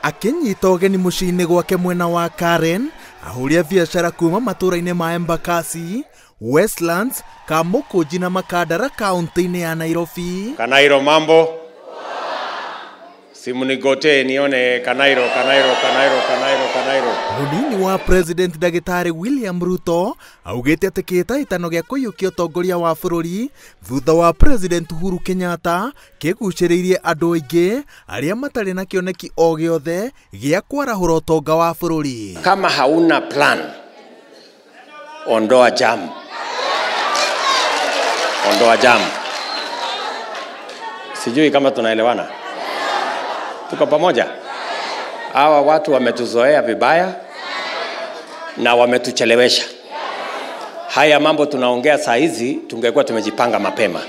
Akinyita ũgeni mũciĩ-inĩ gwake mwena wa Karen, ahũri a biacara kuma matũra-inĩ ma Embakasi, Westlands, Kamukunji na Makandara kaunti-inĩ ya Nairobi. Kanairo mambo. Simu nigote nione Kanairo, Kanairo, Kanairo, Kanairo, Kanairo. Munini wa President Ndagĩtarĩ William Ruto augĩte atĩ kĩhĩtahĩtano gĩa kũiyũkia ũtongoria wa bũrũri thutha wa President Uhuru Kenyatta kĩgucĩrĩirie andũ aingĩ arĩa matarĩ na kĩoneki o gĩothe gĩa kwarahũra ũtonga wa bũrũri. Kama hauna plan, ondoa jam. Ondoa jam. Sijui kama tunaelewana. Tuko pamoja? Hawa watu wametuzoea vibaya na wametuchelewesha. Haya mambo tunaongea saa hizi tungekuwa tumejipanga mapema.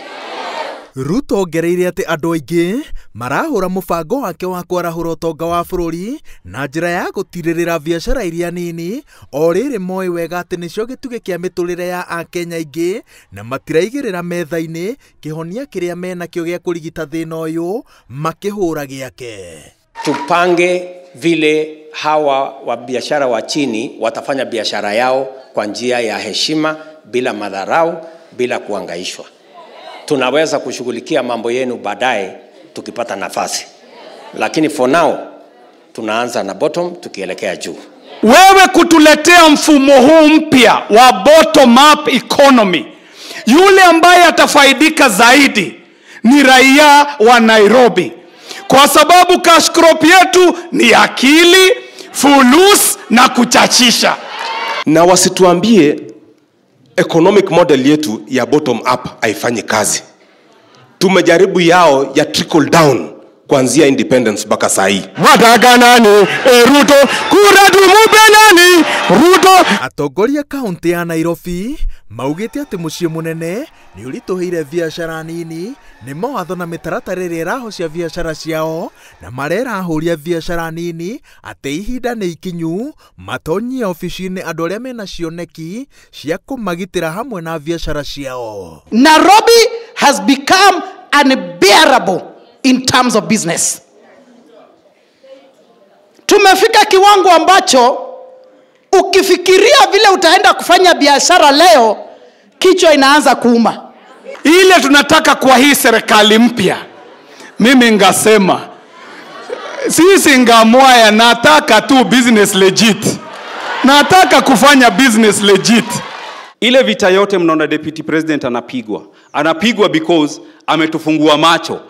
Ruto ongereire atĩ andũ aingĩ marahũra mũbango wake wa kwarahũra ũtonga wa bũrũri na njĩra ya gũtirĩrĩra biacara iria nini o rĩrĩ moĩ wega atĩ nĩcio gĩtugĩ kĩa mĩtũrĩre ya Akenya aingĩ na matiraigĩrĩra metha-inĩ kĩhonia kĩrĩa menakĩo gĩa kũrigita thĩna ũyũ makĩhũra gĩake. Tupange vile hawa wa biashara wa chini watafanya biashara yao kwa njia ya heshima, bila madharau, bila kuangaishwa. Tunaweza kushughulikia mambo yenu baadaye tukipata nafasi. Lakini for now tunaanza na bottom tukielekea juu. Wewe kutuletea mfumo huu mpya wa bottom up economy, yule ambaye atafaidika zaidi ni raia wa Nairobi. Kwa sababu cash crop yetu ni akili, fulus na kuchachisha. Na wasituambie economic model yetu ya bottom up haifanyi kazi. Tumejaribu yao ya trickle down kuanzia independence mpaka saa hii. Wataka nani? Ruto. Kura tumupe nani? Ruto. Atongoria kaunti ya Nairobi maugĩte atĩ mũciĩ mũnene nĩ ũritũhĩire biacara nini nĩ mawatho na mĩtaratara ĩrĩa ĩrahocia biacara ciao na marera ahũri a biacara nini atĩ ihinda nĩ ikinyu matonyie obici-inĩ andũ arĩa mena cioneki cia kũmagitĩra hamwe na biacara ciao. Nairobi has become unbearable in terms of business. Tumefika kiwango ambacho ukifikiria vile utaenda kufanya biashara leo, kichwa inaanza kuuma. Ile tunataka kwa hii serikali mpya, mimi ngasema sisi ngamwaya nataka tu business legit. Nataka kufanya business legit. Ile vita yote mnaona Deputy President anapigwa. Anapigwa because ametufungua macho.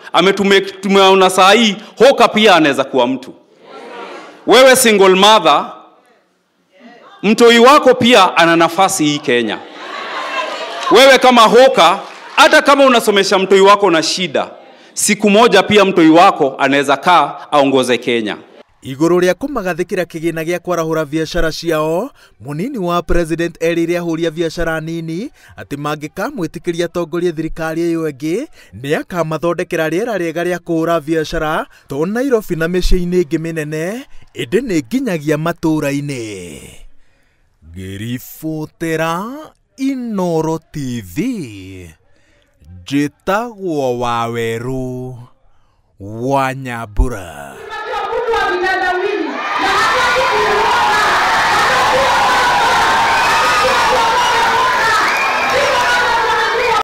Tumeona saa hii hoka pia anaweza kuwa mtu. Wewe single mother, mtoi wako pia ana nafasi hii Kenya. Wewe kama hoka, hata kama unasomesha mtoi wako na shida, siku moja pia mtoi wako anaweza kaa aongoze Kenya. Igũrũ rĩa kũmagathĩkĩra kĩgĩna gĩa kwarahũra biacara ciao, mũnini wa President erĩire ahũri a biacara nini atĩ mangĩkamwĩtĩkĩria atongorie thirikari ĩyo ĩngĩ nĩ akamathondekera rĩera rĩega rĩa kũhũra biacara to Nairobi na mĩciĩ-inĩ ĩngĩ mĩnene ĩndĩ nĩ nginyagia matũũra-inĩ. Ngĩribotera Inooro TV, njĩtagwo Wawerũ wa Nyambura.